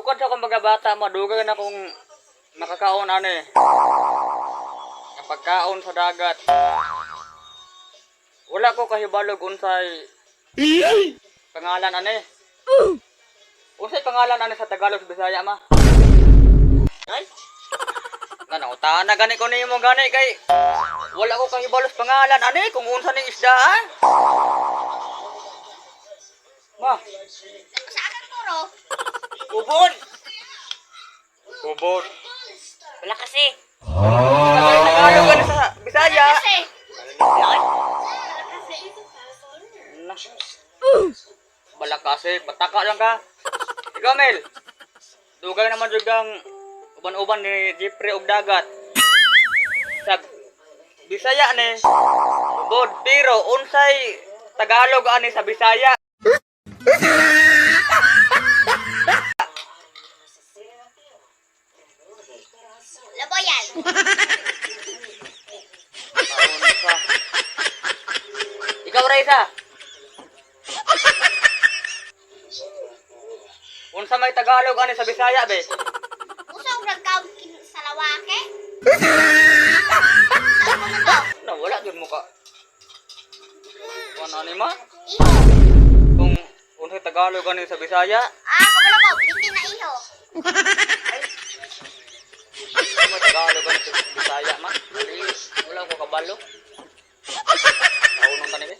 Sukad sa akong pagkabata, madugay na akong makakaon ani. Nga pagkaon sa dagat. Wala ko kahibalog unsay pangalan ani. Unsay pangalan ani sa Tagalog, sa Bisaya, ma? Ay, Nga na gani ko nimo gani kay wala ko kahibalo sa pangalan ani kung unsa ning isda ah. Ma, Sa akin puro. Ubod. Ubod. Wala kasi. Tagalog gani sa Bisaya. Kasi. Ay, Na. Balakasi, pataka lang ka. Ikaw, Mel. Dugay naman jud kang uban-uban ni Jeffrey og dagat. Sa Bisaya ni. Ubod, pero unsay Tagalog ani sa Bisaya? Laboyan. Unsa? Ikaw, Raisa. Unsa may Tagalog ani sa Bisaya, be? Usong ragkaw sa lawake. Saan mo na to? Na wala jud mo ka. Kuan ani ma? Iho. Kung unsay Tagalog ani sa Bisaya, Ah, kabalo ko. Bitin na iho. unsa may Tagalog ani sa Bisaya, ma? Dili, wala ko kabalo. Taunong tani be.